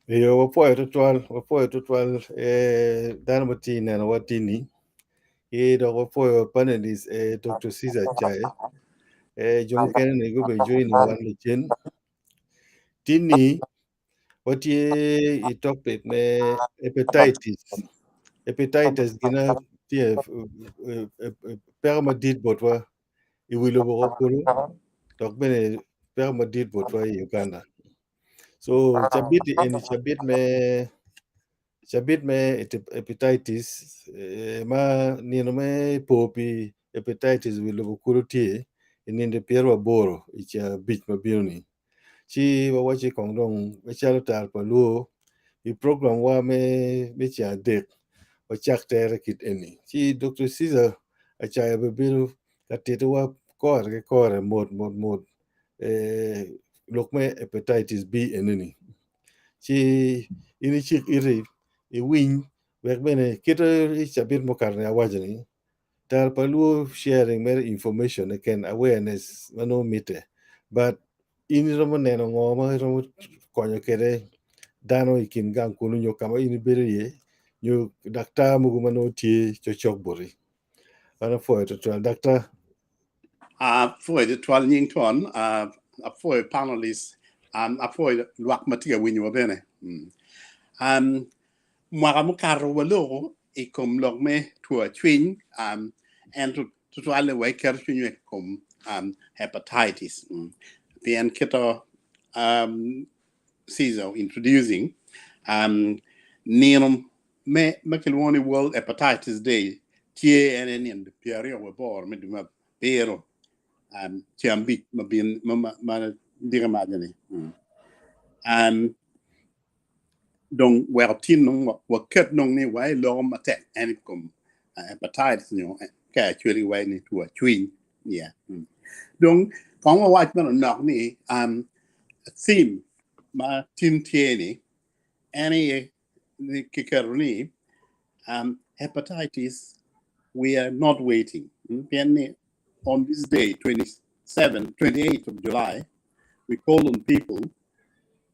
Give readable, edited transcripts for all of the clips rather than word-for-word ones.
Eyo wapwoyo tutwal, wapwoyo tutwal eh, dano ma tye nenowa tini ki dok wapwoyo panelist eh, Dr. Caesar Chai eh, jo mukene ni gube join wan lacen tini watye i topic me hepatitis hepatitis gina tye peko madit botwa i wi lobo kulu dok bene peko madit botwa i Uganda so cabit eni cabit me cabit me hepatitis ma nino me po pi hepatitis i wi lobo kulu tye i nino pyeraboro i ceng abic ma bino ni. Ci wawaci kong dong macalo tar pa luo i program wa me me ceng adek wacak tere kit eni. Ci Dr. Caesar Acaya obebedo ka titowa kore ki kore mot mot mot eh, lok me hepatitis B enini. Ci in icik iti iwiny wek bene kite i cabit mukato ni awaco ni Tar pa luo sharing mere information keken awareness ma nongo mitte but in iromo neno ngo ma iromo konyo kwede dano i kin gang kunu nyo ka ma in ibedo iye nyo daktar mogo ma nongo tye cokcok boti. An apwoyo tutwal daktar. Apwoyo tutwal nying twon, apwoyo panelists, apwoyo lwak ma tye ka winyowa bene. Mwaka mukato waloko i kom lok me two cwiny, ento tutwalle wa iketo cwinywa i kom hepatitis pien kito Caesar introducing nino me ma kilwongo ni World Hepatitis Day tye en aye nino pyeraryo wiye aboro me dwe me abiro ceng abic ma bin ma diki maco-ni. Dong weko tin nong waket nong ni wa iloko matek en i kom hepatitis nyo ka acwali wa ni two cwiny. Yeah. Dong kong wawac manok ni theme ma tin tye ni en aye kiketo ni hepatitis we are not waiting. Pien ni on this day 27 28th of July we call on people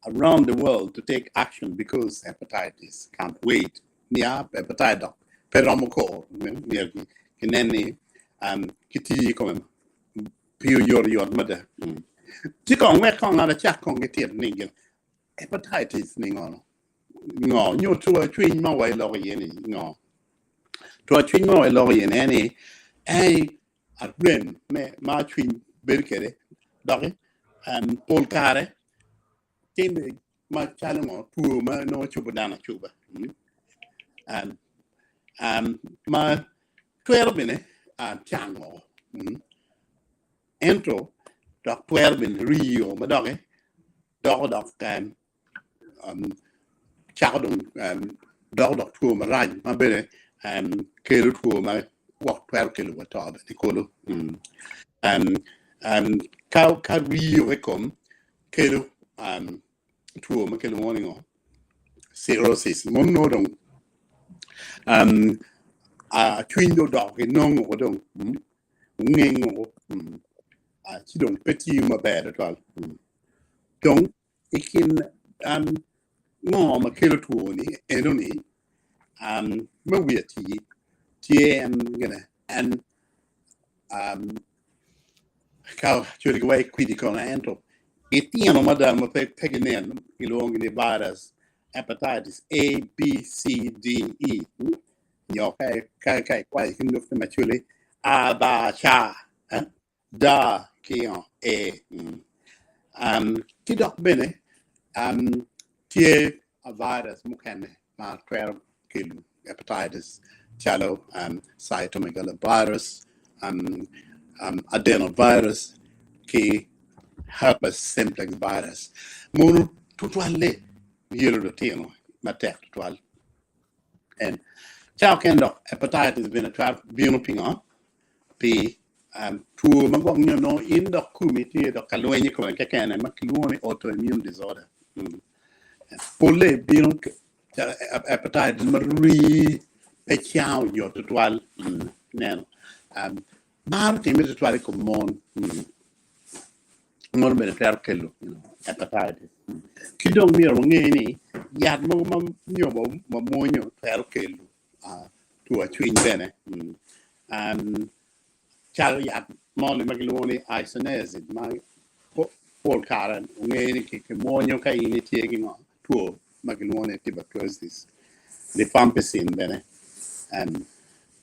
around the world to take action because hepatitis can't wait. Nia hepatitis dok pe romo kor myero kinen ni kitiyo i kome pi oyotoyot mada. Ci kong wek kong an acak kong ki tito ni gin hepatitis ni ngo ngo nyo two cwiny ma wa iloko iye ni ngo two cwiny ma wa iloko iye ni en ni en arem me ma cwiny bedo kwede doki pol kare timme macalo ngo two ma nongo cubo dano acuba ma twero bene cango ento dok twero bene rio ma doki doko dok cako dong doko dok two marac ma bene kelo two ma gwok twero kelo wa to bene kulu ka rio i kom kelo two ma kilwongo ni ngo cirrhosis mono nongo dong cwiny dong odoko ki nongo dong ngengo ci dong pe tiyo maber tutwal. Dong i kin ngo ma kelo two ni eno ni me wi atir tye en gine en ka cwalo ki wa kwidi kono ento gitino mada ma pe ginen gilwongo gi ni virus hepatitis A, B, C, D, E nyo ka ikwayo ki nukte macoli A, B, C, D ki E. Ki dok bene tye virus mukene ma twero kelo hepatitis calo cytomegalovirus, adenovirus ki Herpes simplex virus mono tutwalle yelo lutino matek tutwal. En cawa kene dok hepatitis bene twero bino pingo? Pi um, two ma gwok nyo nongo in dok komi tye dok ka lweny i kome kekene ma kilwongo ni autoimmune disorder. Polle bino hepatitis ma rii pe cango yot tutwal. Ineno maro timme tutwal i kom mon. Mon bene twero kelo hepatitis. Ki dong myero wange ni yat mogo ma nyo ma mwonyo twero kelo two acwiny bene. Calo yat moni ma kilwongo ni isoniazid ma pol kare onge ni kimwonyo ka in itye ki ngo two ma kilwongo ni tuberculosis, rifampicin bene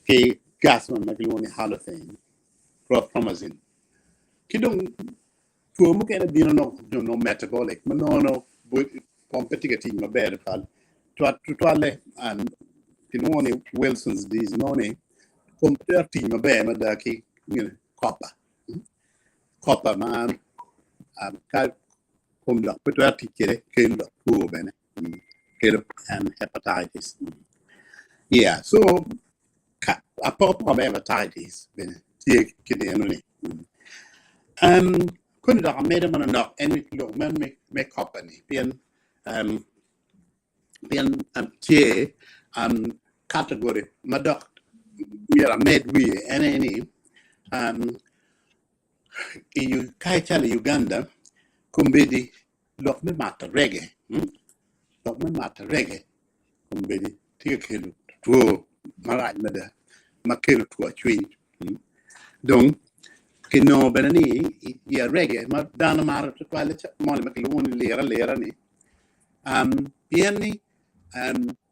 ki gas ma kilwongo ni halothane, chlorpromazine. Ki dong two mukene bino nongo metabolic ma nongo kom pe tye ka tic maber tutwal tutwalle kilwongo ni Wilson's disease nongo ni kom pe twero tic maber mada ki copper copper ma ka kom dok pe twero tic kwede kelo dok two bene kelo hepatitis yeah so apokapoka me hepatitis bene tye kit enoni. Koni dok amedo manonok en ni lok man me copper ni pien pien tye category ma dok myero amed wiye en aye ni ka icalo i Uganda kombeddi lok me mato rege lok me mato rege kombeddi tye ka kelo two marac mada ma kelo two acwiny dong kinongo bene ni i arege ma dano maro tutwal moni ma kilwongo ni lira lira ni pien ni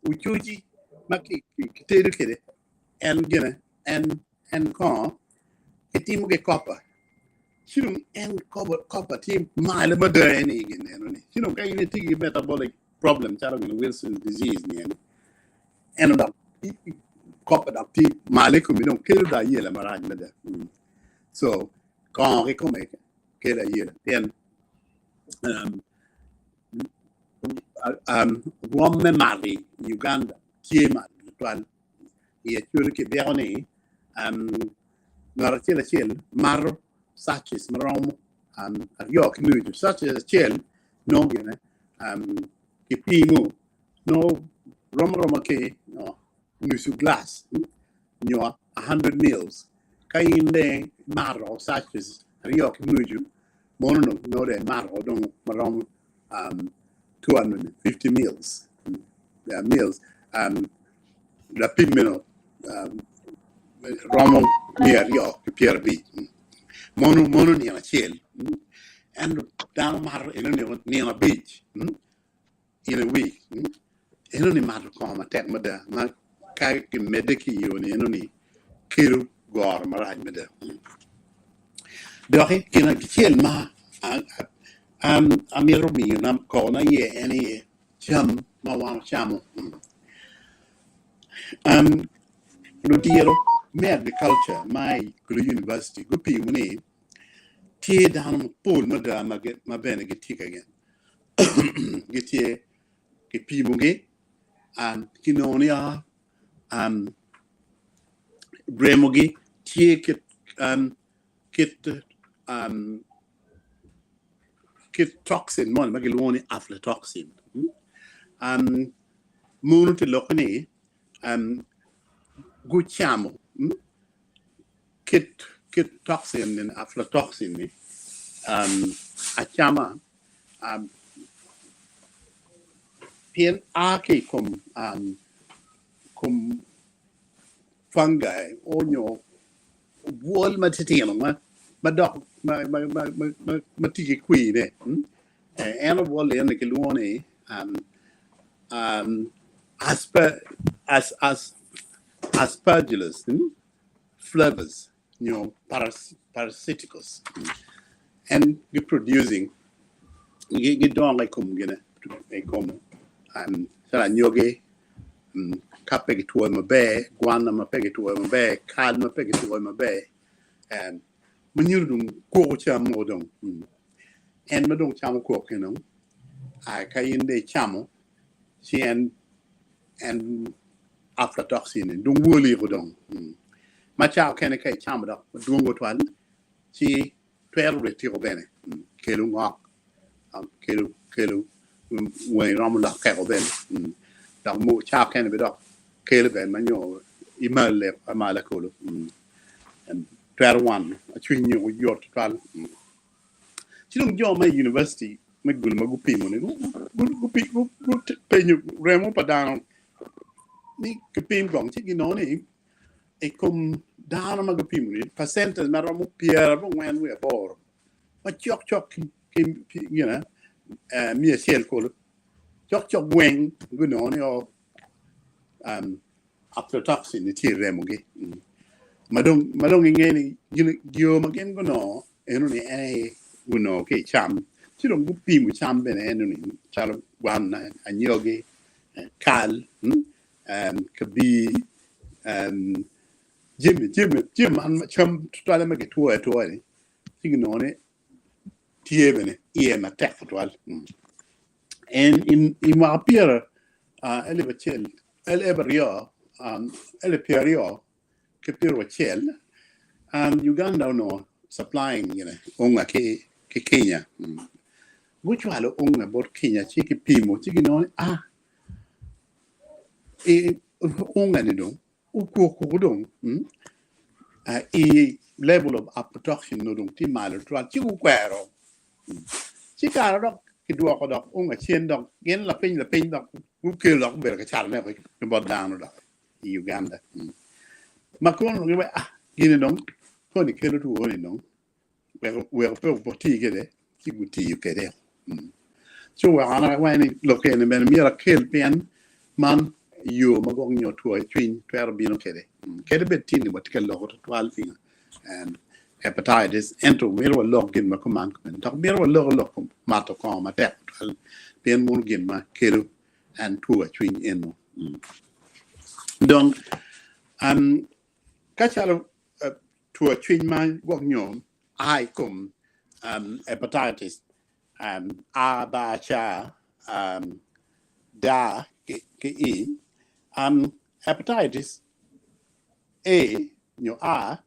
ucuci ma kitedo kwede en gine en kongo kitimo ki kopa ci dong en kopa tye malo mada en i gin enoni ci dong ka in itye ki metabolic problem calo gin Wilson's disease ni eni eno dok kopa dok tye malo i komi dong kelo dong ayela marac mada so kongo kikome kelo ayela pien rwom me mat i Uganda tye malo tutwal i Acholi kibyeko ni ngat acel acel mato sachets maromo aryo ki nucu sachet acel nongo gine kipimo nongo rom aroma ki nucu glass nyo 100 mils ka in dong imato sachets aryo ki nucu mono nongo dong imato dong maromo 250 mils lapim meno romo 250 mono nino acel ento dano mato enoni nino abic in a week enoni mato kongo matek mada ma ka kimedde ki i yo ni enoni kelo goro marac mada doki gin acel ma amito miyo koko iye en aye cam ma wan wacamo ludiro me agriculture ma i Gulu University gupimo ni tye dano mapol mada ma bene gitye ka gitye kipimogi kinongo ni remogi tye kit kit toxin moni ma kilwongo ni aflatoxin mono te lokke ni gucamo kit toxin ni aflatoxin ni acama pien a ki i kom fungi onyo bwol matitino ma dok ma tye ki kwine en obwol eni kilwongo ni aspergillus flavus nyo parasiticus en gi producing gidongo i kom gine i kom calo anyogi ka pe gitwoyo maber, gwana ma pe gitwoyo maber, kal ma pe gitwoyo maber ma nyuto dong kwoko cam mogo dong. En ma dong camo kwok eno, a ka in dong icamo, ci en en aflatoxin ni dong woli ko dong. Ma ca okene ka icamo dok madwong tutwal, ci twero retiko bene, kelo ngok, kelo kelo wangi romo lokkeko bene. Dok mo ca okene bene dok kelo bene ma nyo imale amala kulu. Twero wano cwiny nyo yot tutwal. Ci dong jo ma i university me Gulu ma gupimo ni gupenyo remo pa dano ni kipim kong ci ginongo ni i kom dano ma gupimo ni percentage ma romo 98 ma cok cok ki gina 100 kulu cok cok weng gunongo ni o aflatoxin ni tye i remogi ma dong ma dong inge ni gin yo ma gin gunongo eno ni en aye gunongo ki i cam ci dong gupimo cam bene eno ni calo gwan anyogi kal kabir jami jami jami man cam tutwalle ma gitwoyo atwoya ni ci ginongo ni tye bene iye matek tutwal. En i mwaka pyera alip acel alip aryo alip pyeraryo ki pyeracel Uganda onongo supplying gine unga ki Kenya. Gucwalo unga bot Kenya ci kipimo ci ginongo ni ah unga ni dong okwoko dong i level of aflatoxin nongo dong tye malo tutwal ci gukwero. Ci kare dok kidwoko dok unga cen dok gin lapiny lapiny dok gukelo dok gubedo ka catone ki bot dano dok i Uganda. Ma kono dong giwaco ah gini dong koni kelo two ni dong weko pe wati kwede ci gutiyo kwede. Ci oweko an awaco ni lok eni bene myero akel pien man yo ma gwok nyo two cwiny twero bino kwede. Kadi bed tye-ni watye ka loko tutwal pi hepatitis ento myero walok gin ma kuman kumene dok myero walok lok kom mato kongo matek tutwal pien mono gin ma kelo en two cwiny eno. Dong ka calo two cwiny ma gwok nyo a i kom hepatitis A, B, C, D ki E, hepatitis A nyo A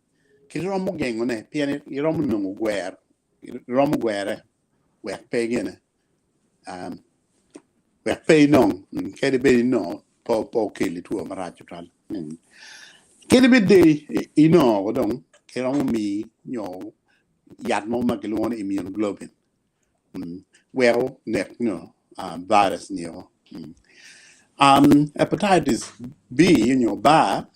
kiromo gengone pien iromo nongo gwer, iromo gwere wek pe gine wek pe inong kadi bed inongo pe okelli two marac tutwal. Kadi bed dong inongo dong kiromo miyi nyo yat mo ma kilwongo ni immunoglobulin weko nek nyo virus nio. Hepatitis B nyo ba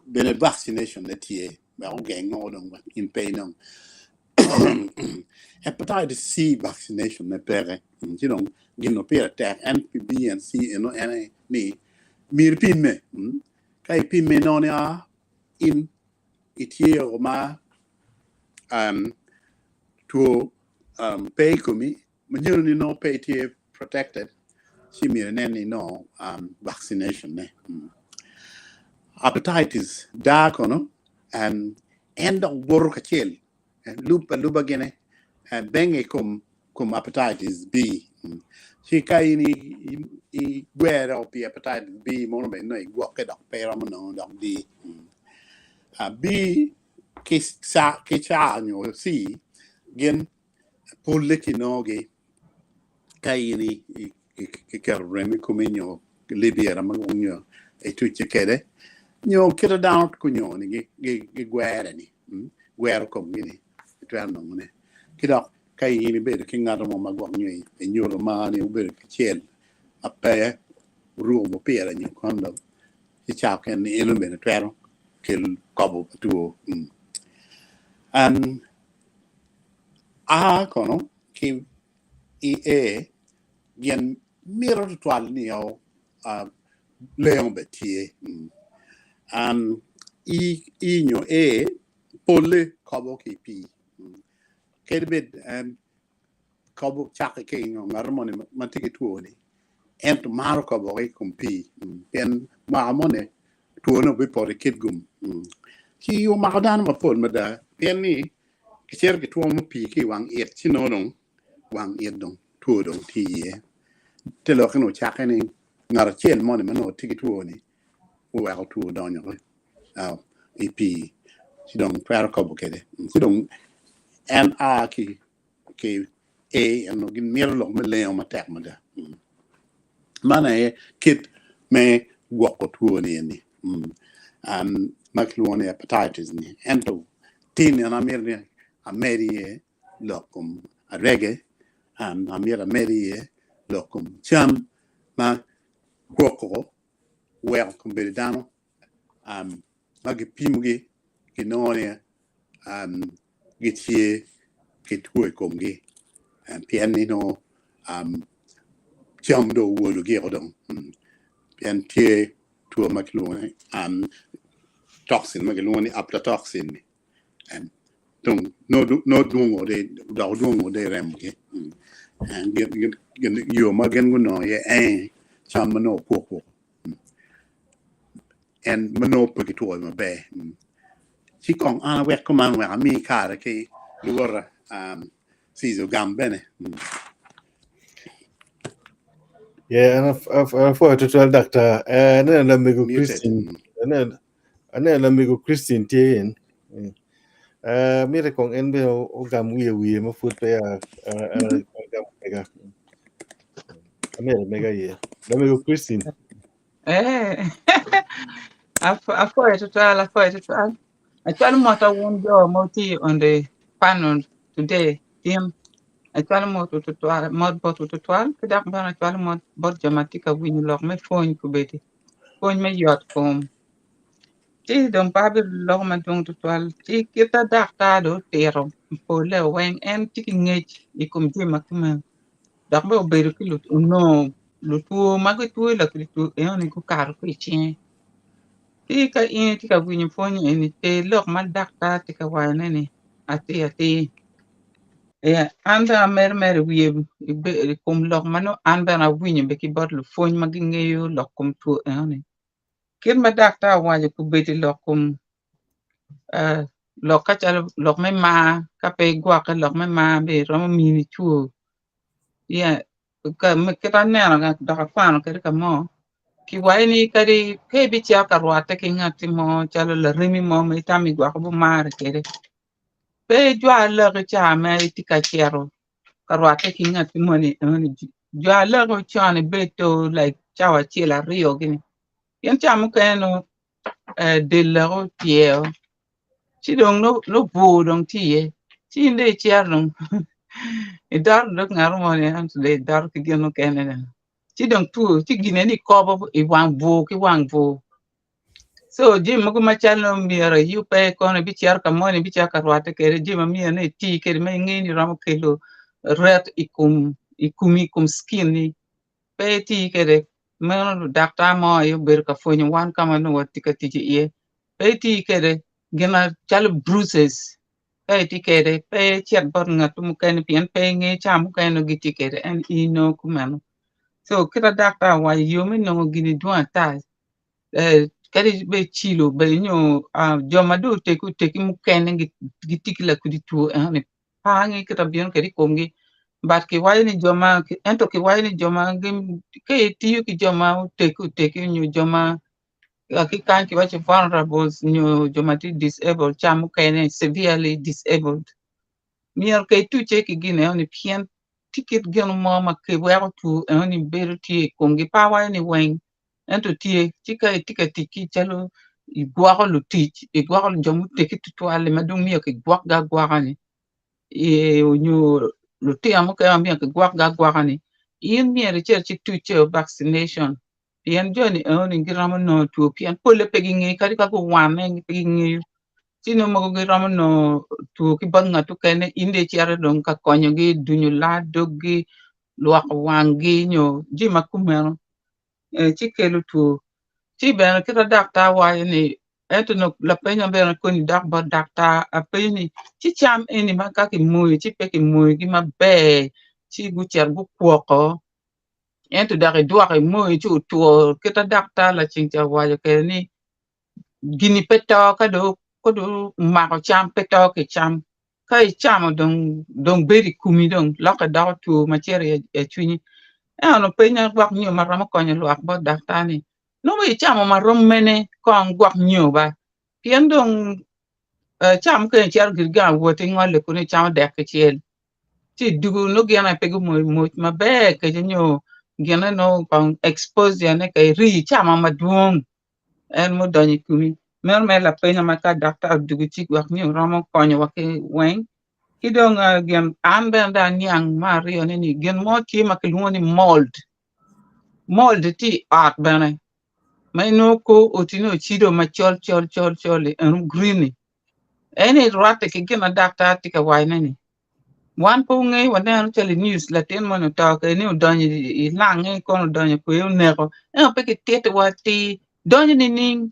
bene vaccination ne tye wek ogeng o dong wek in pe inong. Hepatitis C vaccination ne peke ci dong gin ma pire tek en pi B and C eno en aye ni myero ipimme ka ipimme inongo ni aa in itye o ma two pe i komi ma nyuto ni nongo pe itye protected ci myero inen ni inongo vaccination ne. Hepatitis da kono en dok woto kacel lub aluba gine benge i kom hepatitis B ci ka in igwere pi hepatitis B mono bene nongo igwokke dok pe iromo nongo dok D. B ki C nyo C gin polle kinongogi ka in iketo remo i komi nyo libyera ma nyo itucce kwede nyo kit dano gunyongo ni gigwere ni gwero komgi ni itwero nongone ki dok ka in ibedo ki ngat mo ma gwok nyo inyuto mar ni wubedo kacel ma pe wuruko mupira nyo kondom ci ca okene ni eno bene twero kelo kobo pa two. A kono ki EA gin mito tutwal ni lengo bene tye. E nyo A polle kobo ki i pii kadi bed kobo cakke ki i ngat moni ma tye ki two-ni ento maro kobo ki i kom pii pien mwaka moni two-ni obipoto i kitgum ci omako dano mapol mada pien ni. Kicito kitwomo pii ki i wang it ci nongo dong wang it dong two dong tye iye. Te lokke ni ocakke ni ngat acel moni ma nongo tye ki two-ni oweko two odonyo i pii ci dong twero kobo kwede. Ci dong en a ki ki A en nongo gimito lok me lengo matek mada. Man aye kit me gwoko two-ni eni ma kilwongo ni hepatitis ni. Ento tin an amito ni amed iye lok kom arege, amito amed iye lok kom cam ma gwoko weko kombeddi dano ma gipimogi ginongo ni gitye ki two i komgi pien ni nongo cam dong owologi woko dong pien tye two ma kilwongo ni toxin ma kilwongo ni aflatoxin ni dong nongo dwongo dok dwongo i remogi yo ma gin gunongo iye en cam ma nongo opuk woko en ma nongo pe gitwoyo maber. Ci kong an awek kuman wek ami kare ki luwota Caesar ogam bene. Yeah, an apwoyo tutwal daktar. Eh, aneno lamego Muted. Christine. Aneno aneno lamego Christine tye in. Eh, mite kong en bene ogam wiye wiye ma pud peya eh, eh, agamo mega. Amito mega iye. Lamego Christine. Eh, apwoyo tutwal, apwoyo tutwal. Acwalo mot wun jo ma wutye on the panel today, team. Acwalo mot tutwal, mot botwu tutwal, ki dok bene acwalo mot bot jo ma tye ka winyo lok me pwony kobedi, pwony me yot kom. Ci dong pe abiloko madwong tutwal, ci kit ma daktar dong otito pole weng en tye ki ngec i kom jami ma kumeno. Dok bene obedo ki onongo lutwo ma gitwo lakit two enoni gukato ki i cinge. Ci ka in itye ka winyo pwony eni ter lok ma daktar tye ka wacone ni atir atir. An bene amito mere wiye i kom lok ma nongo an bene awinyo bene ki bot lupwony ma gingeyo lok kom two enoni. Kit ma daktar owaco kobedo lok kom lok ka calo lok me mar ka pe igwokke lok me mar bene romo mini two kit ma aneno dok akwano kwede ka mo kiwaco ni kadi ka ibicito ka rwatte ki ngatti mo calo laremi mo ma itamo ni gwok ibimare kwede pe ijwa laki ca ma itye ka cito ka rwatte ki ngatti moni enoni jwa laki con ibed to like cawa acel aryo gini pien ca mukene nongo del laki otyeo ci dong nongo bur dong tye iye ci in dong icito dong idoto dog ngat moni ento dong idoto ki gin mukene dong ci dong two ci gine ni ikobo i wang bur ki wang bur so jami mogo macalo myero iyubbe kono ibicito ka moni ibicito ka rwatte kwede jami ma myero ni iti kwede ma ingeyo ni romo kelo ret i kom i komi i kom skin ni pe iti kwede meno ludaktar mo aye obedo ka pwonyo wan ka ma nongo watye ka tic iye pe iti kwede gin macalo bruises ka itye kwede pe icit bot ngat mukene pien pe ingeyo ca mukene nongo gitye kwede en in inongo kumeno so kit ma daktar owaco yo me nongo gini dwong ata kadi bed cilo bed nyo jo ma dong otegi otegi mukene gitye ki lakodi two enoni pe ange kit ma bino kwede i komgi but kiwaco ni jo ma ento kiwaco ni jo ma ka itiyo ki jo ma otegi otegi nyo jo ma ki kany kiwaco vulnerables nyo jo ma tye disabled ca mukene severely disabled myero ka ituce ki gin enoni pien tye kit gin mo ma weko two enoni bedo tye i komgi pe awaco ni weng ento tye ci ka itye ka tic ki calo igwoko lutic igwoko jo mutegi tutwal-li ma dong myero kigwokgi agwoka-ni nyo lutino mukene ma myero kigwokgi agwoka-ni in myero icit ci tucce vaccination pien joni enoni giromo nongo two pien polle pe gingeyo kadi ka guwanne pe gingeyo ci nongo mogo giromo nongo two ki bot ngat mukene in dong icito dong ka konyogi dunyo laa doggi lwoko wanggi nyo jami ma kumeno ci kelo two ci bene kit ma daktar waco ni ento nongo lapeny ma bene koni dok bot daktar apenyo ni ci cam eni ma ka kimoyo ci pe kimoyogi maber ci gucito gukwoko ento dok idwoko imoyo ci otwo kit ma daktar laceng ca owaco kwede ni gini pe to ka dong omako cam pe to ki cam. Ka icamo dong dong bedo i komi dong lokke doko two ma cito i cwinyi. Ento penya gwok nyo ma romo konyo lwak bot daktar ni nongo icamo ma rom mene kong gwok nyo ba pien dong ca mukene icito giri gang awoti ingole kunu icamo dek kicel ci idugo nongo gin aye pe gumoyo moc maber kece nyo gine nongo kong exposure ne ka iri icamo madwong en mudonyo i komi. Meno mere lapenya ma ka daktar odugo ci gwok nyo romo konyowa ki weng. Ki dong gin an bene dong aniang me aryone ni gin mo tye ma kilwongo ni mold. Mold tye i ot bene ma inongo kor oti ni ocido macol col col col-li eno green-ni. En aye rwatte ki gin ma daktar tye ka wacone ni wan pe wangeyo waneno calo i news latin moni oto kede ni odonyo i lange kono odonyo kwe oneko ento pe kititiwa atir donyo nining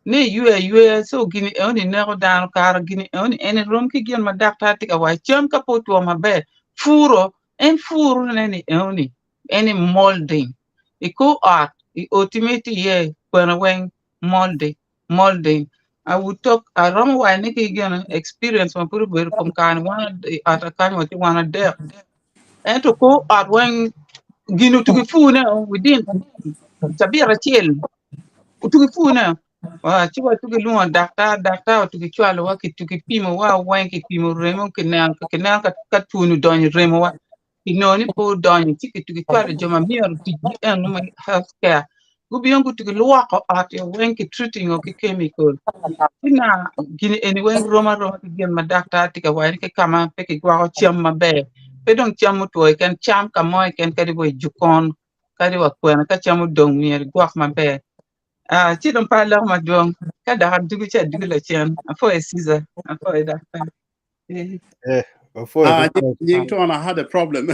ni eywe ayweya so gini enoni neko dano kara gini enoni en rom ki gin ma daktar tye ka waco cam ka pe otwo maber puro en puro ne ni enoni en ni molding i kor ot i oti ma itye iye kwena weng molding molding I would talk aromo waco ni ki gin experience ma pud obedo kom kare wan i ot akany watye wan adek ento kor ot weng gin otugi pur-ne within cabit acel otugi pur-ne ci watugi lwongo daktar, daktar otugi cwalowa kitugi pimowa weng kipimo remo kineno ka twoni odonyo i remowa kinongo ni pe odonyo ci kitugi cwalo jo ma myero ticgi eno me health care gubino gutugi lwoko ot weng ki treating ki chemical ci na gini eni weng rom aroma ki gin ma daktar tye ka waco ni ki ka ma pe kigwoko cam maber pe dong cam mutwo keken cam ka mo keken kadi wa i jokon kadi wa kwena ka cam odong myero igwok maber ci dong pe aloko madwong ka dok adugo ci adugo lacen apwoyo Caesar apwoyo daktar. Eh, apwoyo. Nying Ton, I had a problem.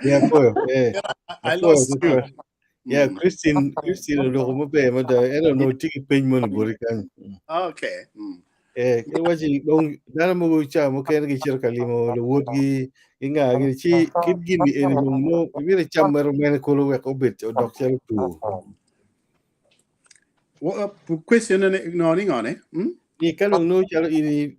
Yeah, apwoyo. Eh, I apwoyo. lost sound. Yeah, Christine, Christine oloko maber mada. En onongo tye ki peny moni boti kany. Okay. Eh, iwaci dong dano mogo ca mukene gicito ka limo luwotgi ki ngagi ci kit gin eni dong nongo imito icam mere mene kulu wek obed odok calo two. Question ne no ni ngone. Hmm? Ni ka dong nongo calo in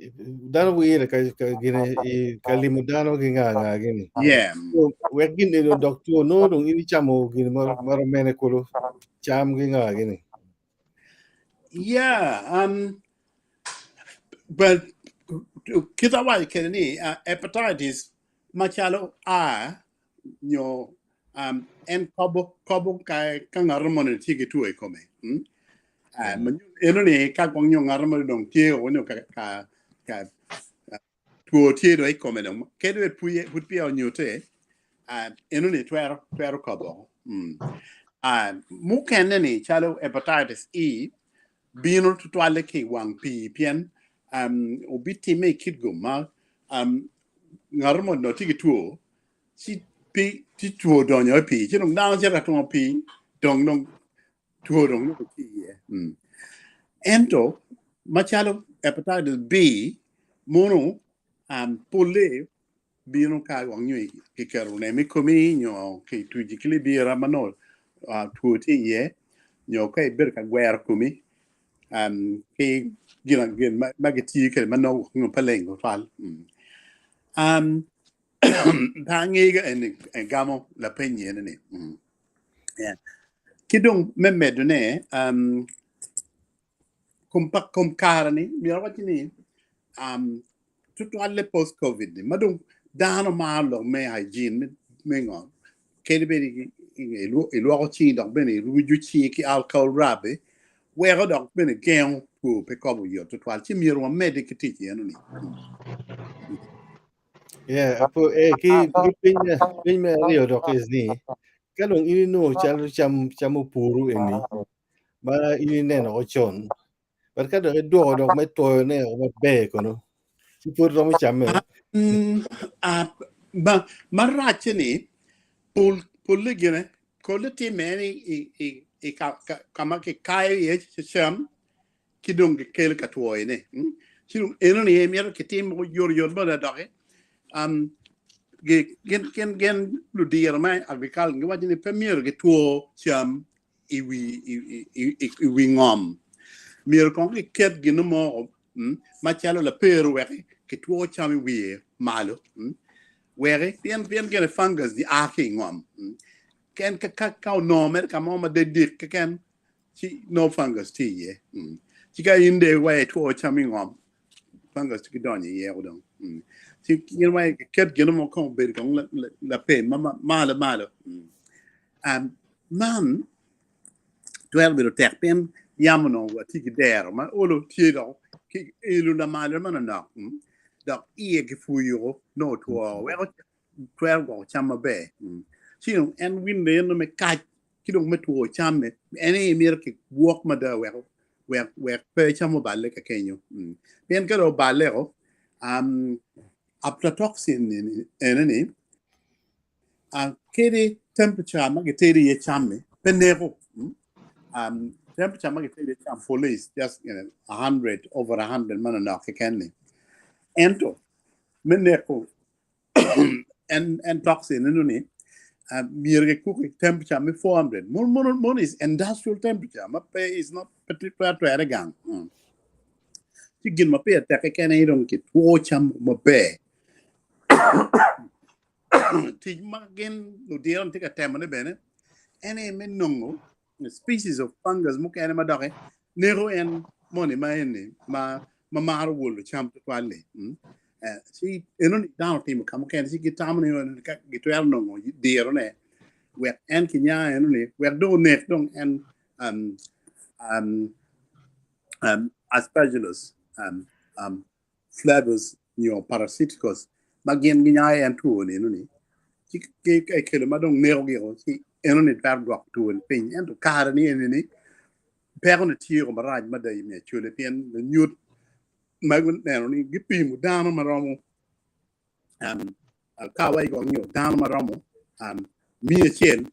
dano wire ka ka gine i ka limo dano ki nga nga gini. Yeah. So, wek gin eni odok two nongo dong in icamo gin moro mene kulu cam ki nga gini. Yeah, but kita waco kede ni hepatitis macalo A nyo en kobo kobo ka ka ngat moni tye ki two i kome. Hmm? Eno ni ka gwok nyo ngat moni dong tye o nyo ka ka ka two tye dong i kome dong kadi bed pud peya onyute eno ni twero twero kobo. Mm. Mukene ni calo hepatitis E bino tutwalle ki i wang pii pien obitimme i kit gum ma ngat moni dong tye ki two ci pi ci two donyo i pii ci dong dano cito ka twongo pii dong dong two dong nongo tye iye. Mm. Ento macalo hepatitis B mono polle bino ka wang nyo kiketo remo i komi nyo kituci ki libira ma nongo two tye iye nyo ka ibedo ka gwero komi ki gin ma gitiyo kwede ma nongo nyo pe leng tutwal. Pe angeyo eni egamo lapeny eni ni. Yeah. Ki dong me medone kom kare ni myero awac ni tutwalle post covid ni ma dong dano maro lok me hygiene me ngo kadi bed ilwoko cingi dok bene irujo cingi ki alcohol rub weko dok bene gengo two pe kobo oyot tutwal ci myero wamedde ki tic eno ni. Yeah, apo eh ki ki piny me aryo dok is ni ka dong in inongo calo cam cam opuru eni ma in ineno ko con but ka dok idwoko dok me twoyo ne oko maber kono ci pud romo camme. Ma maracce ni pol polle gine kolle timme ni i i ka ma kikayo iye cam ki dong gikelo ka twoyone. Ci dong enoni aye myero kitim oyotoyot mada doki. Gin gin ludiro me agriculture giwaco ni pe myero gitwo cam i wi ngom. Myero kong giket gin mo macalo lapero wek Kitwo cam i wiye malo weki pien pien gene fungus ni a ki i ngom ken ka ka ka onongo mere ka mo ma dedik keken ci no fungus tye iye ci ka in de wa itwo cam i ngom fungus tye ki donyo iye o dong ci in wa iket gino mo kong obedo kong lapem ma malo malo man twero bedo tek pien yam onongo watye ki dero ma olo tye dok ki elo lamal manonok dok iye kipuyo nongo otwo weko twero gwoko cam maber. Ci dong en winne eno me kac ki dong me two camme en aye myero kigwok mada wek wek wek pe cam oballe ka kenyo. Pien ka dong oballe o aflatoxin ene-ni Kadi temperature ma gitedo iye cam-mi pe neko. Temperature ma gitedo iye cam pole is just 100 over 100 manonok keken-ni. Ento me neko en toxin eno-ni myero gikuk i temperature me 400. Mono is industrial temperature ma pe is not pe twere gang. Ci gin ma pire tek keken aye dong kitwo cam maber. Tic ma gin ludiro tye ka temone bene en aye me nongo species of fungus mukene ma doki neko en moni ma eni ma ma maro wolo cam tutwal-li. Ci enoni dano otimo ka mukene ci gitamo ni ka gitwero nongo dirone wek en kinya enoni wek dong onek dong en aspergillus flavus nyo parasiticus ma gin ginyayo en two ni enoni ci ka ikelo ma dong neko gi o ci enoni twero dwoko two ni piny ento kare ni eni ni peko ni tye o marac mada i mi acholi pien lanyut ma guneno ni gipimo dano ma romo ka wa i nyo dano ma romo 100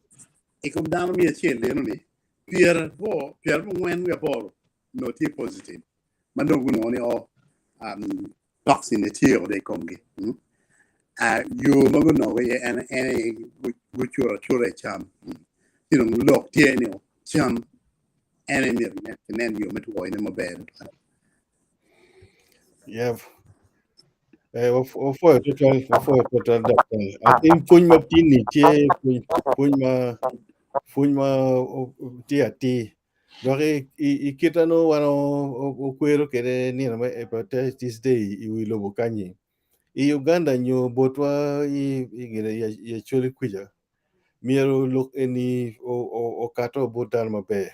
i kom dano 100 enoni 94 onongo tye positive ma dong gunongo ni o toxin ni tye i komgi. Yo ma gunongo iye en aye gucuro acura i cam. Ci dong lok tye ni cam en aye myero kinen yo me twoyone maber tutwal. Yep. Wapwoyo tutwal, wapwoyo tutwal daktar. I think pwony ma tin-ni tye pwony ma pwony ma tye atir. Dok i kit ma nongo wan okwero kwede nino me Hepatitis Day i wi lobo kanyi, i Uganda nyo botwa i Acholi kwica, myero lok eni okato bot dano maber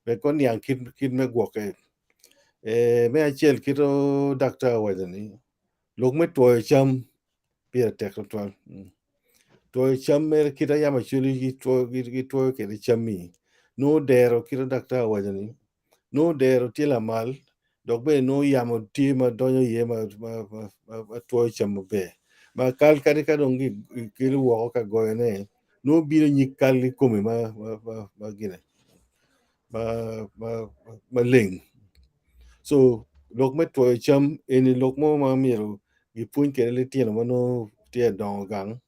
wek oniang kit me gwokke. Me acel kit ma daktar owaco ni lok me twoyo cam pire tek tutwal. Twoyo cam mere kit ma yam Acholi gitwoyo kwede cam-mi nongo dero kit ma daktar owaco ni nongo dero tye lamal dok bene nongo yamo tye ma donyo iye ma twoyo cam maber ma kal kadi ka dong gikelo woko ka goyone nongo bino nyig kal kikome ma gine maleng. So lok me twoyo cam eni lok mo ma myero gipwony kwede litino ma nongo tye ka dongo gang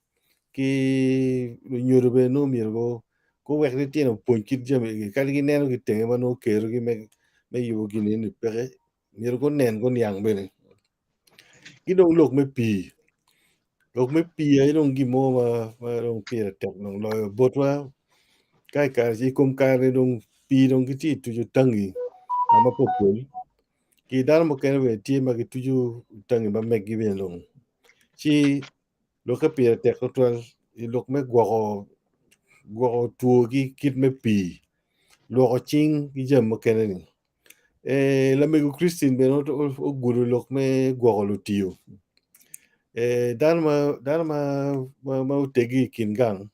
ki lunyodo bene nongo myero guwek litino opwony kit jami egi kadi gineno ki tenge ma nongo kerogi me yubo gin eni peke myero gunen guniang bene. Ki dong lok me pii, lok me pii aye dong gin mo ma dong pire tek dong loyo botwa ka i kare i kom kare-ni dong pii dong gitye ka tuco tangi ka ma popol ki dano mukene bene tye ma gituco tangi ma meggi bene dong ci lokke pire tek tutwal i lok me gwoko gwoko two ki kit me pii lwoko cing ki jami mukene-ni. Lamego Christine bene ogudo lok me gwoko lutiyo dano ma otegi i kin gang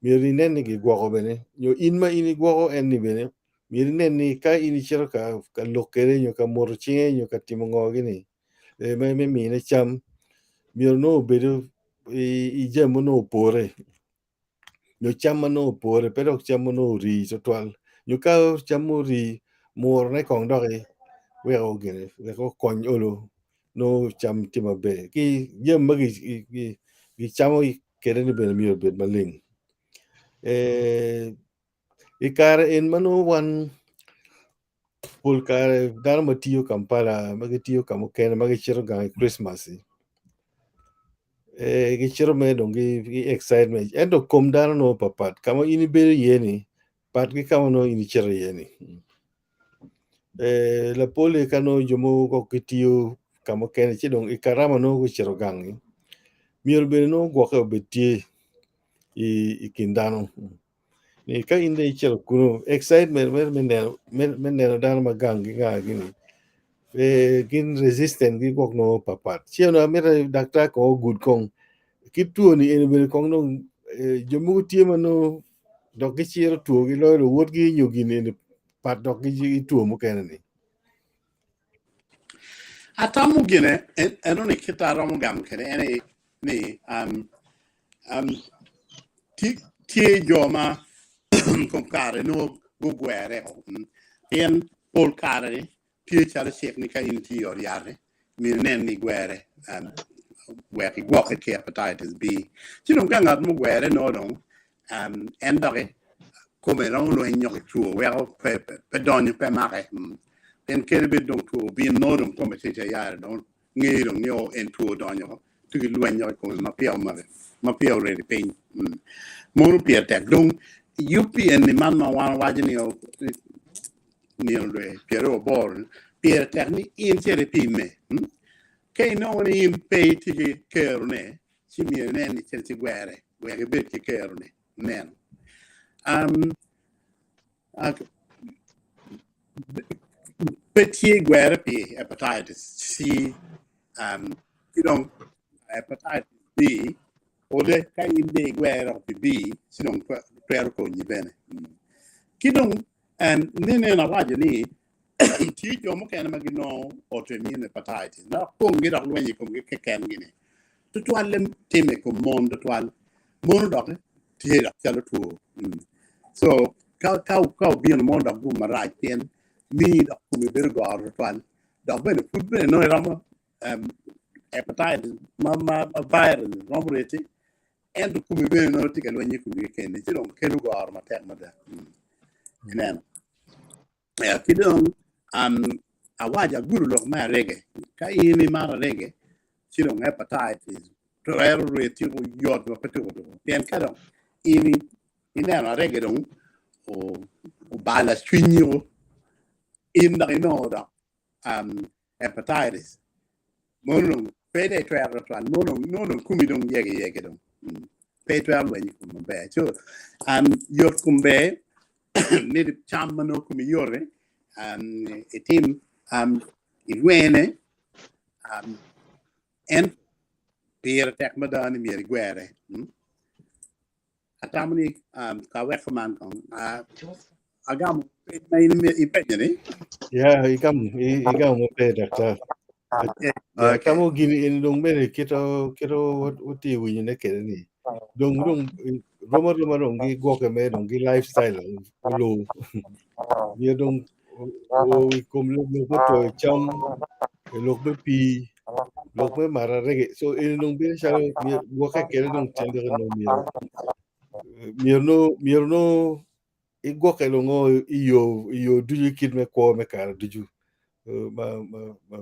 myero inen ni gigwoko bene nyo in ma in igwoko en ni bene myero inen ni ka in icito ka lok kwede nyo ka moto cinge nyo ka timo ngo gini me mine cam myero nongo obed i jami ma nongo opore. Nyo cam ma nongo opore pe dok cam ma nongo ori tutwal nyo ka cam ma ori murone kong doki weko gine wek okony olo nongo cam tye maber ki jami ma gicamo kwede ni bene myero obed maleng. I kare eni ma nongo wan. Pol kare dano ma tiyo Kampala ma gitiyo ka mukene ma gicito gang i Christmas-ci eh, gicito mere dong gi excitement ento kom dano nongo papat ka ma in ibedo iye-ni pat ki ka ma nongo in icito iye-ni. Eh, lapolle ka nongo jo mogo gwok gitiyo ka mukene ci dong i karama nongo gucito gang-ngi myero bene nongo gwokke obed tye i kin dano. Ni ka in dong icito kunu excitement mere me neno me neno dano ma gang ki nga gini eh, gin resistant gi gwok nongo papat. Ci onongo amito daktar kong ogud kong kit two ni eni bene kong dong eh, jo mogo tye ma nongo dok giciro two giloyo luwotgi nyo gin eni pat dok gi two mukene ni. Atamo gine eno ni kit aromo gamo kwede en aye ni um, um, tye jo ma kom kare nongo gugwere pien pol kare ni tye calo cik ni ka in itye i ot yat myero inen ni igwere um, wek igwokke ki hepatitis B. Ci dong ka ngat mugwere nongo dong um, en doki kome romo lweny nyo ki two weko pe, pe donyo pe make. Pien kadi bed dong two obin nongo dong kome tye tayari dong ngeyo dong ni o en two odonyo tye ki lweny i kome ma peya omake ma peya oredi piny. Mono pire tek dong yub pi eni man ma wan wawaco ni nino dwe 28 pire tek ni in cit ipime. Ka inongo ni in pe itye ki kerone ci myero inen ni cit igwere wek ibed ki kerone neno. Pe tye gwere pi hepatitis C ki dong hepatitis B ode ka in dong igwere dok pi B ci dong twero konyi bene. Ki dong nene awaco ni tye jo mukene ma ginongo autoimmune hepatitis dok komgi dok lwenyo i komgi kekengi ni tutwalle timme i kom mon tutwal mono dok tye dok calo two. So ka ka ka obino mo dok gum marac pien mii dok komi bedo goro tutwal dok bene pud bene nongo iromo um, hepatitis ma ma ma viral romo reti ento komi bene nongo tye ka lweny i komi kekeni ci dong kelo goro matek mada. Ineno? Yeah, ki dong um, awaco agudo lok me arege ka in imato arege ci dong hepatitis twero reti oyot ma pe tuko tuko pien ka dong in ineno arege dong obala cwinyi o in dok inongo dok um, hepatitis mono dong pe dong itwero twal mono nongo dong komi dong yege yege dong pe itwero lweny i kom maber so um, yot kom ber ni cam ma nongo komi yot um, itim um, ilwene um, en pire tek mada ni myero igwere. Atamo ni ka wek kuman kong agamo peny ma in ipenyo ni. Ya, igamo, igamo maber daktar. Ya, atamo gini eni dong bene kito kito watye winyo ne kede ni. Dong dong rom aroma dong gi gwoke me dong gi lifestyle olu. Myero dong o i kom lok me toyo cam, lok me pii, lok me mato arege. So eni dong bedo calo gwokke kede dong tyen doki nongo myero myero nongo myero nongo igwokke dong nongo i yo i yo ducu i kit me kwo me kare ducu ma ma ma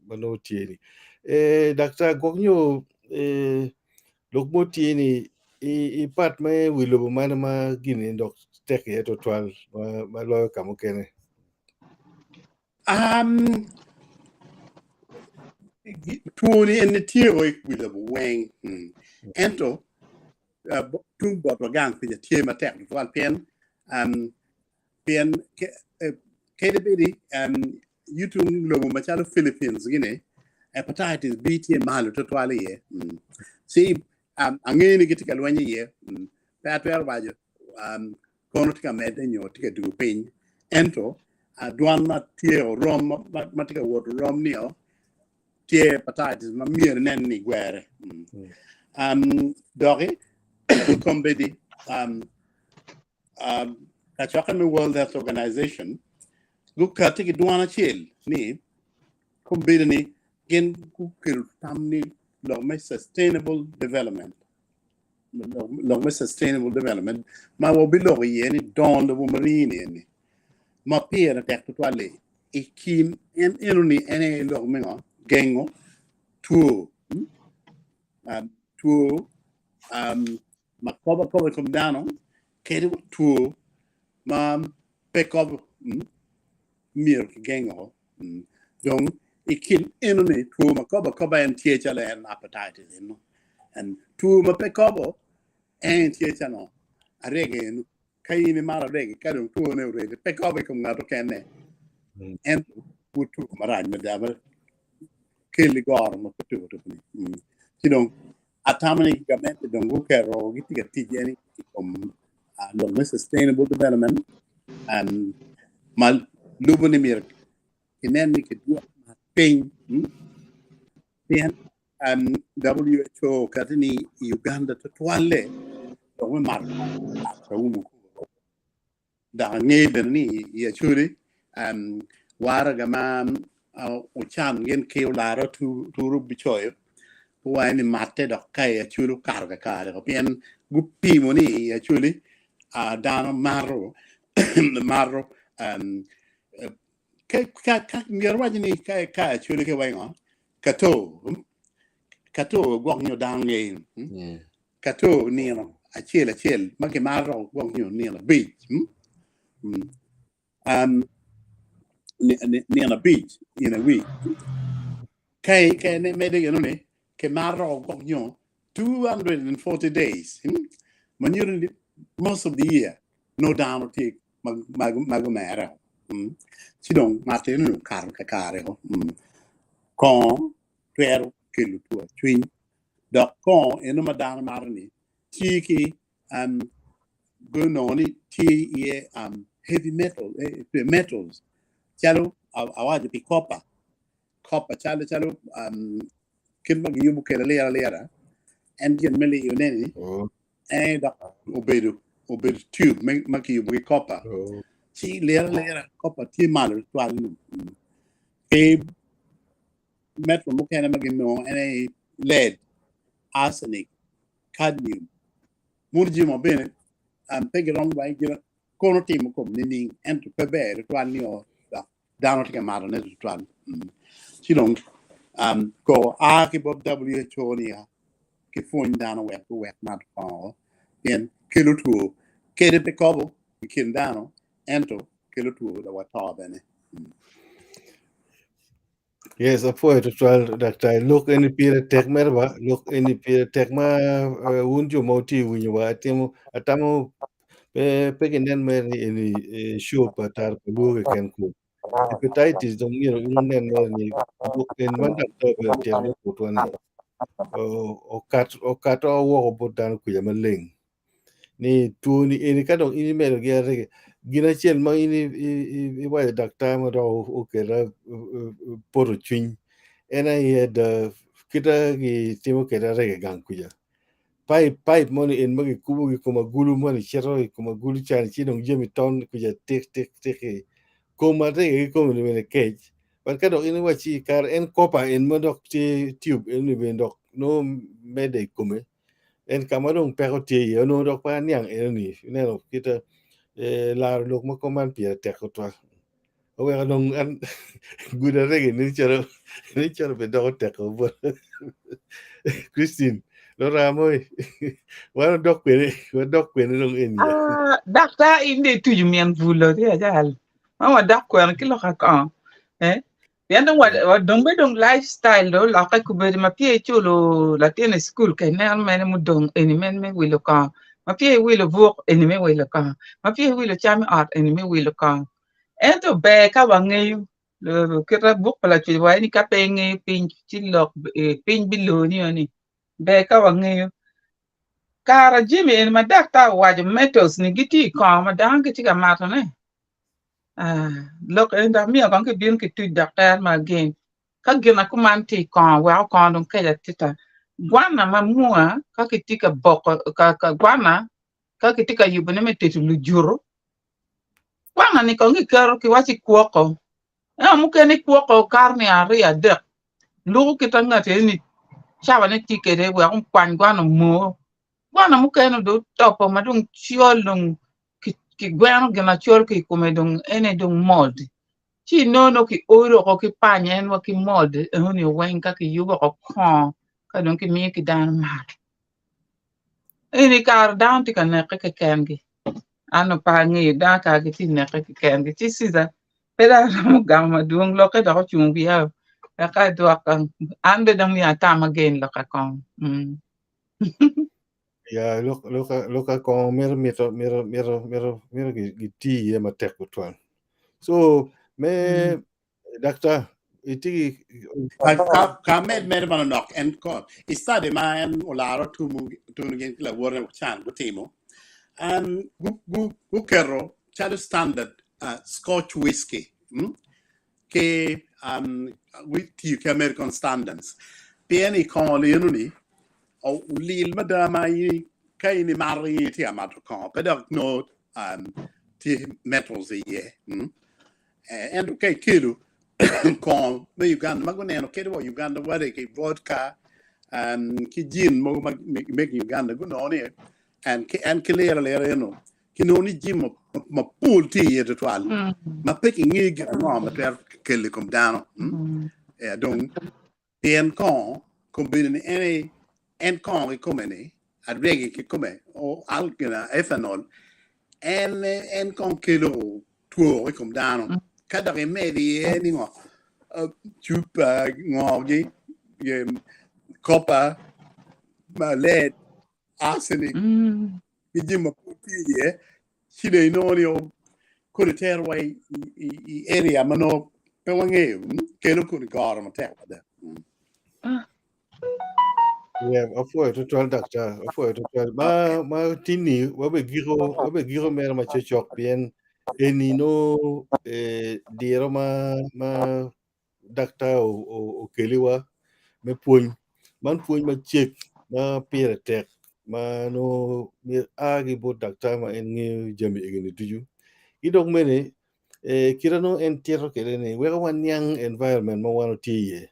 ma nongo tye ni. Eh, daktar gwok nyo eh, lok mo tye ni i i part me wi lobo man ma gini dok tek iye twatwal ma, ma loyo ka mukene. Two ni en tye o i wi lobo weng. Ento tung botwa gang pica tye matek tutwal pien pien kadi bedi yutung lobo macalo Philippines gini hepatitis B tye malo tutwal iye. Ci angeyo ni gitye ka lweny iye. Pe atwero waco kono tye ka medde nyo tye ka dugo piny ento dwan ma tye orom ma tye ka wot orom ni o tye hepatitis ma myero inen ni gwere. Doki kombeddi kacokke me World Health Organization gukati ki dwan acel ni kombeddi ni gin gukelo tam ni lok me sustainable development lok me sustainable development ma wabiloko iye ni dongo lobo ma rii-ni eni ma pire tek tutwal-li. I kin en enoni en aye lok me ngo? Gengo two. Um, two um, ma kobo akoba i kom dano kadi wa two ma pe kobo mm, myero kigengo. Dong i kin enoni two ma kobo akoba en tye calo en hepatitis eno. And two ma pe kobo en tye calo arege eno. Ka in imaro arege ka dong twone orege pe kobo i kom ngat okene. Ento pud two marac mada ma keli goro ma pe tuko tuko ni. Ci dong atamo ni gamente dong guketo gitye ka tic eni i kom lok me sustainable development um, ma lubo ni myero kinen ni kidwoko mat piny pien um, WHO kati ni i Uganda tutwalle lok me mato kongo aumo Dok angeyo bene ni i Acholi waraga ma Ocam gin ki Olara Turu bicoyo guwaco ni matte dok ka i Acholi okato kakare pien gupimo ni i Acholi dano mato mato myero waco ni ka Acholi ki waco kato kato gwok nyo dano ngeyo. Kato nino acel acel ma kimaro gwok nyo nino abic nino abic in a week ka ka medo gino ni kimaro gwok nyo 240 days ma nyuto ni most of the year nongo dano tye ma gumere ci dong ngat eno ni okato kakare kongo twero kelo two cwiny Dok kongo eno ma dano mato ni tye ki um, gunongo ni tye iye um, heavy metal, eh, metals calo awaco pi copper, copper calo calo um, kit ma giyubo kwede lira lira en gin me liyo ne ni Oh, en dok obedo obedo tube me, ma kiyubo ki copper oh. ci lira lira copper tye malo twal ki Metal mukene ma ginongo en aye lead, arsenic, cadmium. Mono jami ma bene pe giromo wa gin kono timo kom nining ento pe ber tutwal nio dok dano tye ka matone tutwal. Ci dong koko a ki bot WHO ni kipwony dano wek guwek mato kongo pien kelo two kede pe kobo i kin dano ento kelo two dok wa to bene. Yes, apwoyo tutwal daktar. Lok eni pire tek mere ba, lok eni pire tek ma eh, wun jo ma wutye i winyo wa atimo atamo pe pe ginen mere ni eni eh, show pa tar pa luo keken ku. Hepatitis dong myero in wunen mere ni lok eni ma daktar obedo tyen me kutwa ni o- okat okato woko bot dano kwica maleng. Ni two ni eni ka dong in imedo gi arege gin acel ma in iwaco daktar ma dok okela poto cwiny en aye da kita gitimo kwede arege gang kuca pipe pipe moni en ma gikubo ki kom agulu moni cito i kom agulu cani ci dong jami ton kuca tik tik tik i kom arege kikome ni bene kec but ka dok in iwaci kare en kopa en ma dok tye tube eni bene dok nongo mede i kome En ka ma dong peko tye iye onongo dok pe aniang enoni ineno kite laro lok ma kom man pire tek tutwal oweko dong an gudo arege nen calo nen calo be doko tek bota Christine luramo wan wadok kwede wadok kwede dong eni Ah, daktar in dong ituco min bulo tye acal ma wadok kwene ki lok akong eh Pien dong wa dong be dong lifestyle dong olokke kobedo ma peya iculo latin i cukul ka ineno mene mudong eni mene me wilo kongo, ma peya iwilo buk eni me wilo kongo, ma peya iwilo cam i ot eni me wilo kongo. Ento ber ka wangeyo kite buk pa lacwec waco ni ka pe ingeyo piny ci lok piny biloni ni ber ka wangeyo. Kara jami eni ma daktar owaco metals ni gitye i kongo ma dano gitye ka matone. Lok eni dok myero kong kibin kituc daktar ma again ka gin ma kuman tye i kongo weko kongo dong kec atita gwana ma mua ka kitye ka boko gwana ka kitye ka yubone me tedo lujuto gwana ni kong kiketo kiwaci kwoko ento mukene kwoko kato nino aryo adek luko kit ma ngat eni cawane tye kwede wek okwany gwana omoo Gwana mukene dong otopo ma dong col dong kigweno gin acol ki i kome dong ene dong mold. Ci inongo ki odo oko ki pany en wa ki mold enoni weng ka kiyubo oko kongo ka dong kimiyo ki dano mato. Eni kare dano tye ka neke kekengi. An pe angeyo dano kara gitye ka neke kekengi. Ci Cica pe dong aromo gamo madwong lokke dok ocung wiya wek adwok an bene dong myero atam again lok akong. Ya lok lok lok akong mito mito mito mito mito mito giti iye matek tutwal. So me Daktar, itye ki Ka med mere manonok en kot i study ma en olaro tumu tunu gin ki lawote can gutimo um, guketo calo standard uh, Scotch whiskey mm? ki um, tiyo ki American standards pien i kongo eno-ni olil mada ma ka in imato in itye ka mato kongo pe dok nongo um, tye metals iye mm? Ento ka ikelo kongo me Uganda ma guneno kadi wa Uganda wade ki vodka ki gin mogo ma mege Uganda gunongo ni en ki liro alira eno kinongo ni jami mapol tye iye tutwal ma pe kingeyo gin ango ma twero kelo i kom dano. Dong Pien kongo kombeddi ni en aye en kongo kikome ni, aregi kikome, o alkina, ethanol, en en kong kelo two i kom dano. Ka dok imedo iye ni ngo, cupa ngogi, copper, lead, arsenic, ki jami mapol tye iye, ci dong inongo ni kodi terowa i area ma nongo pe wangeyo, kelo kodi goro matek mada. Yeah, apwoyo tutwal daktar, apwoyo tutwal. Ma ma tini wabe giko wabe giko mere ma cocok pien eni no eh, diro ma ma daktar okeliwa me pwony. Man pwony macek ma pire tek ma nongo myero a ki bot daktar ma en ngeyo jami egini ducu. Ki dok mene eh, kite nongo en tito kwede ni weko waniang environment ma wan watye iye.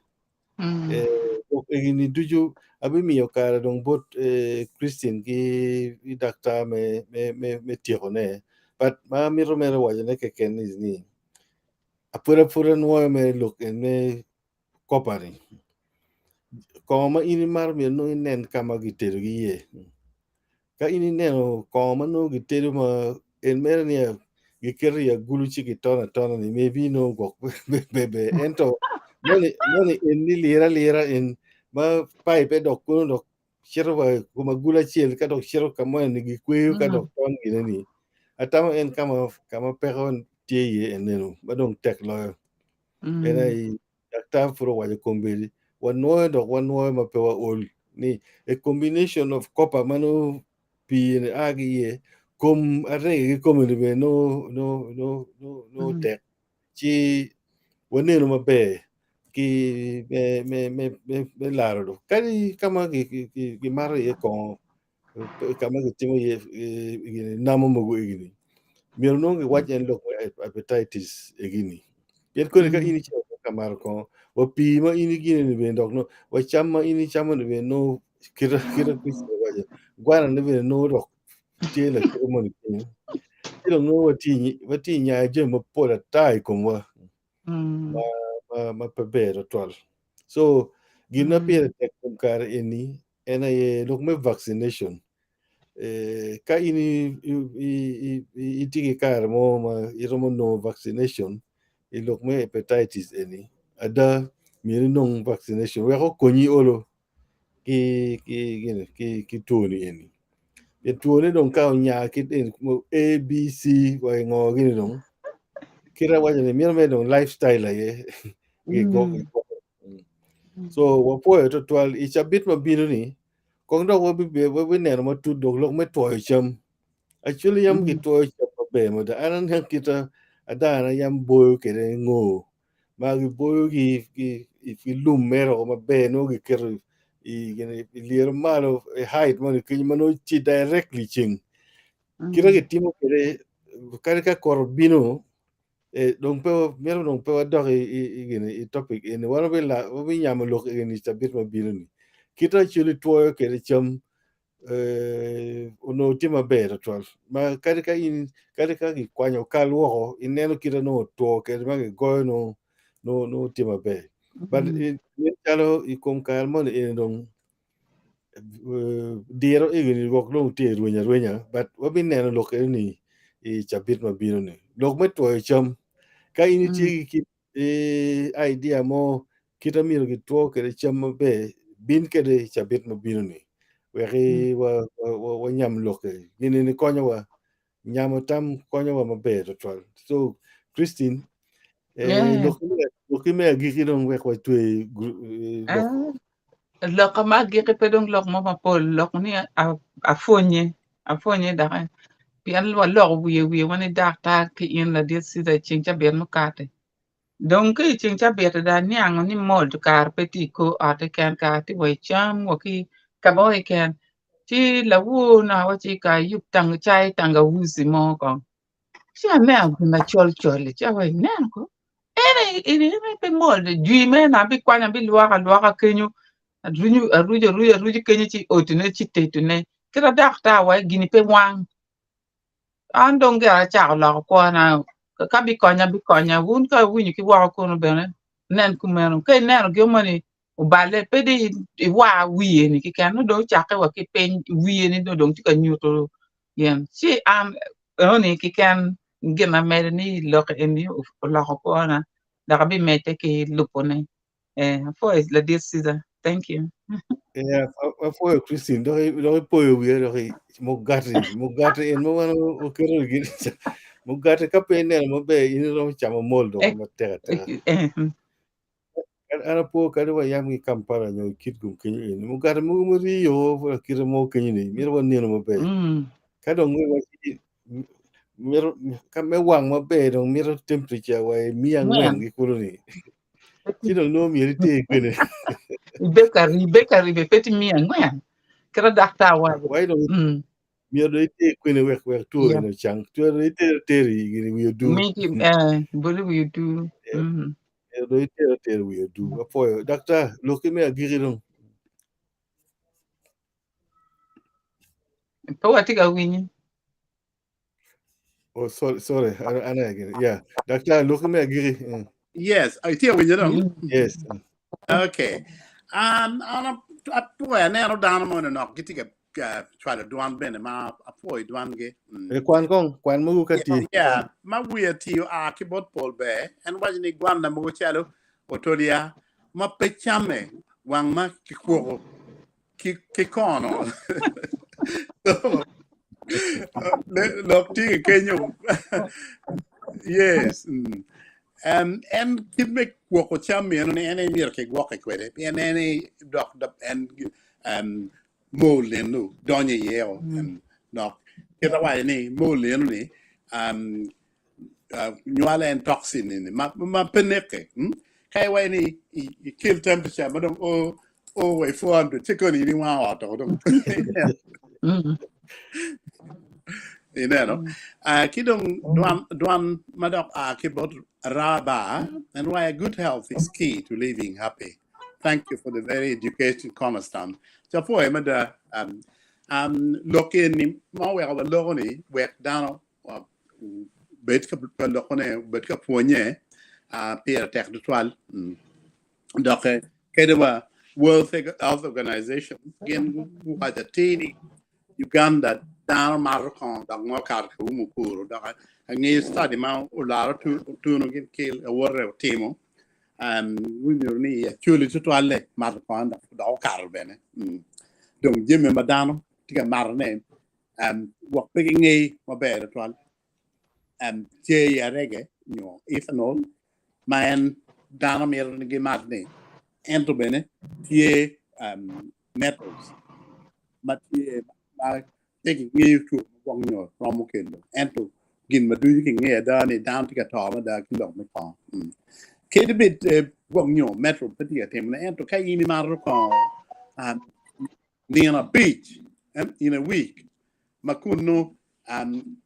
Eh, dok egini ducu abimiyo kare dong bot eh, Christine ki, ki daktar me, me, me, me tyekone. But ma amito mere wacone keken ni, ni Apud apuda nwoyo mere lok en me copper-ni. Kongo ma in imato myero nongo inen ka ma gitedogi iye. Ka in ineno kongo ma nongo gitedo ma en mere ni giketo i agulu ci gitono atona-ni maybe nongo gwok be ber ento moni moni en ni liro alira en ma paipe dok kunu dok cito wa i kom agulu acel ka dok cito ka mo eni gikweyo ka dok ton gine ni atamo en kama kama peko tye iye enenu ma dong tek loyo en aye daktar pud owaco kombeddi wanwoyo dok wanwoyo ma pe waol ni a combination of copper ma nongo pii eni a ki iye kom aregi ki kome ni bene nongo nongo nongo nongo nongo tek ci wanenu maber ki me me me me me laro dong kadi ka ma gimato iye kongo ka ma gitimo iye gini namo mogo egini myero nongo giwac en lok me hepatitis egini pien koni ka in icito ka mato kongo wa pii ma in igine ni bene dok nongo wa cam ma in icamo ni bene nongo kite kite Kricito waco gwana ni bene nongo dok tye lakite moni kenyo ci dong nongo watye watye nyayo jami mapol ata i komwa ma ma ma pe ber tutwal. So gin ma pire tek kom kare eni en aye lok me vaccination. Eh, ka in itye ki kare mo ma iromo nongo vaccination i lok me hepatitis eni, ada myero inong vaccination wek okonyi olo ki ki gini ki ki twoni eni. Pien twone dong ka onya kit eni A, B, C wa i ngo gini dong kite awaco ni mito mere dong lifestyle aye gigwoko. So wapwoyo tutwal i cabit ma bino ni kong dok wabineno matut dok lok me twoyo cam. Actually yam gitwoyo cam maber mada. An aniang kita adana yam boyo kede ngo ma giboyo ki ki lum mere woko maber nongo giketo i lyero malo i height moni kenyo ma nongo tye directly ceng. Kite gitimo kwede kadi ka kot obino dong pe mito dong pe wadok i topic eni wan wabinyamo lok eni cabit ma bino ni. Kite actually twoyo kwede cam. Onongo tye maber twatwal ma kadi ka in kadi ka gikwanyo kal woko ineno kite nongo otwo kede ma gigoyo nongo nongo nongo tye maber but nen calo i kom kare moni eni dong diro egoni rwok dong tye rwenyo arwenya but wabineno lok eni i cabit mabino ni lok me twoyo cam ka in itye ki kit idea mo kit ma myero gitwo kwede cam maber bin kwede i cabit mabino ni wek wanyam lokke gin ni konyowa nyamo tam konyowa maber twatwal so Christine lokki me agikki dong wek watwe lok. Lok ma agikki pe dong lok mo mapol lok ni apwonye apwonye dok pien waloko wiye wiye wa ni daktar ki in ladit Caesar i ceng cabit mukati dong ki i ceng cabit dong aniango ni mold kare pe tye i kor ot keken kare tye wa i cam wa ki ka mo keken ci lawor na waci ka iyub cai tangawuzi mo kong ci aneno gin macol col-li ci awaco ineno ko en eni eni pe mold jwi mere abikwanyo abilwoko alwoka kenyo aruco aruco aruco kenyo ci otine ci tetone kit ma daktar waco gini pe wang an dong gire acako loko kwona ka bikonya bikonya wun ka wuwinyo ki woko kunu bene nen kumeno ka ineno gin moni oballe pe di iwar wiye ni keken nongo dong ocakke wa ki piny wiye ni dong tye ka nyuto gin ci an enoni keken gin ma medo ni lok eni oloko kwona dok abimedde ki lubone apwoyo ladit Caesar thank you. Yeah, apwoyo Christine dok ipoyo wiya dok mugati mugati en ma wan waketo gin mugati ka pe ineno maber in iromo camo mold dok matek ateka. An apo kadi wa yam ki Kampala nyo i Kitgum kenyo eni mugati mogo ma riyo kite mo kenyo ni myero wanenu maber. Ka dong mito ka me wang maber dong mito temperature wa i miya angwen ki kulu ni ci dong nongo myero iter kwene. I bakery bakery be pe tye 400 kit ma daktar waco. Wai dong myero dong iter kwene wek wek two eni ocang. Two dong iter ter i gin i wi odur. Miti bolo i wi odur. Myero dong iter ter i wi odur. Apwoyo. Daktar, lokki me agikki dong. Pe watye ka winyi. Oh, sorry, sorry. An again. Yeah. Daktar, lokki me agikki. Yes, itye ka winyo dong? Yes. Okay. An apwoyo aneno dano mo nok gitye ka cwalo dwan bene ma apwoyo dwangi. E kwan kong, kwan mogo ka tye. Yeah, ma wiye tiyo a ki bot pol ber. En waco ni gwanda mogo calo otolia ma pe came wang ma kikwoko ki kono. So, lok tye kenyo. Yes. En kit me gwoko cam meno ni en aye myero kigwoke kwede pien en aye dok en mold eno donyo iye o dok kit awaco ni mold eno ni nywalo en toxin eni ma pe neke ka iwaco ni i kill temperature ma dong o o wa i 400 ci koni in iwango ot o dong ineno ki dong dwan ma dok a ki bot Raba and why good health is key to living happy. Thank you for the very education cornerstone. Ca pwoyo mada lok eni ma oweko waloko ni wek dano bed ka lokone bed ka pwonye pire tek tutwal dok kadi wa World Health Organization gin guwaco atir ni Uganda dano mato kongo dok ngo kato ki umo kuro dok angeyo study ma olaro tuno gin ki awote otimo gunyuto ni actually tutwalle mato kongo dok okato bene dong jami ma dano tye ka matone gwok pe gingey maber tutwal tye i arege nyo ethanol ma en dano mito ni gimat ni ento bene tye metals ma tye ma pe kingeyo two ma gwok nyo romo kelo ento gin ma ducu kingeyo ada ni dano tye ka to mada ki lok me kongo. Kadi bed gwok nyo metal pe tye ka timone ento ka in imato kongo nino abic in a week ma kun nongo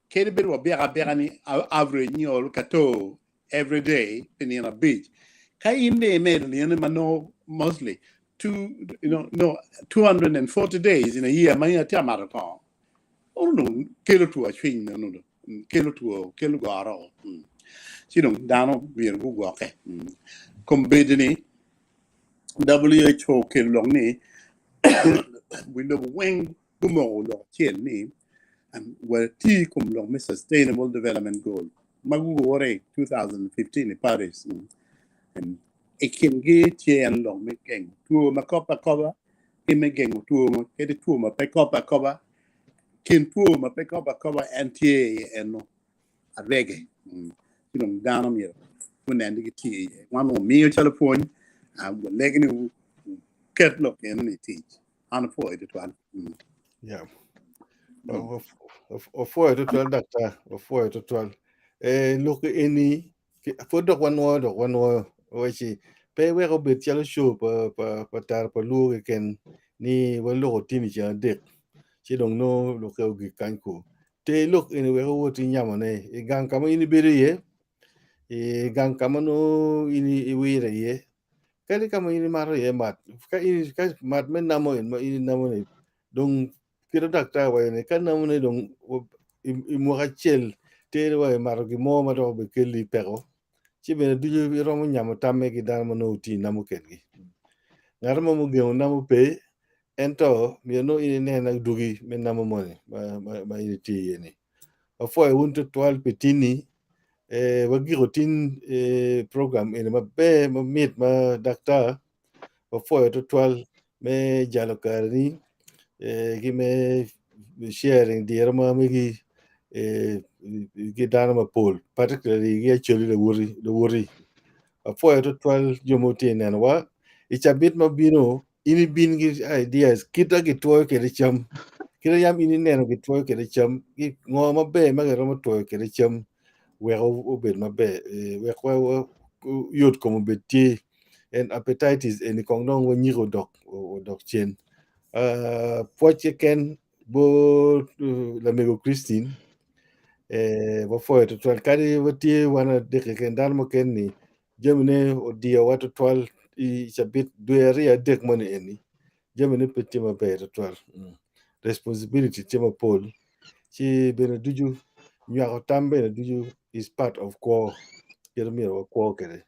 kadi bed wabyeko abyeka ni average nyo kato every day pi nino abic ka in dong imedo nino ma nongo mostly. two, you know, no, 240 days in a year ma in atye amato kongo. Ono kelo two cwiny no, kelo two, kelo goro. Ci dong dano myero gugwokke. Kombeddi ni WHO okelo lok ni wi lobo weng gumoko lok acel ni watye i kom lok me Sustainable Development Goal ma gugure i 2015 i Paris. I kingi tye en lok me gengo two ma kobo akoba ki me gengo two ma kadi two ma pe kobo akoba. Kin two ma pe kobo akoba en tye iye eno arege. Ci dong dano myero gunen ni gitye iye. Wan wamiyo calo pwony, walego ni wuket lok eno-ni i tic. An apwoyo tutwal. Yeah. Opwoyo tutwal daktar, opwoyo tutwal. Eh, lok eni pud dok wanwoyo dok wanwoyo waci pe wek obed calo show pa pa pa tara pa luo keken ni waloko tini ceng adek ci dong nongo lokke ogik kany ku. Ter lok eni wek owot inyamone i gang ka ma in ibedo iye, i gang ka ma nongo in iwire iye, kadi ka ma in imato iye mat, ka in ka mat me namo en ma in inamo ni dong kit daktar waco ni ka namo ni dong i mwaka acel teri wa i mato gin mo ma dok obikeli peko ci bene ducu iromo nyamo tamme ki dano ma nongo wutye i namo kedgi. Ngat mo mugengo namo pe ento myero nongo in inen adwogi me namo moni ma in itye iye ni. Wapwoyo wun tutwal pi tini eh, wagiko tin eh, program eni maber mamit ma daktar wapwoyo tutwal me jalo kareni eh, ki me sharing diro ma megi eh, ki dano mapol particularly ki Acholi lawoti lawoti apwoyo tutwal jo ma tye nenowa i cabit ma bino in ibin ki ideas kit ma gitwoyo kwede cam kit yam in ineno gitwoyo kwede cam ki ngo maber ma giromo twoyo kwede cam wek obed maber wek yot kom obed tye en appetitis eni kong dong wanyiko odok odok cen pwoc keken bot lamego Christine wapwoyo tutwal kadi watye wan adek keken dano mukene ni jamine odiyowa tutwal i cabit dwe aryo adek moni eni jamine pe tye maber tutwal responsibility tye mapol ci bene ducu nywako tam bene ducu is part of kwo kit myero wakwo kwede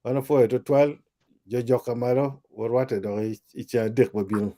wan wapwoyo tutwal jo joka malo warwatte dok i ceng adek ma bino.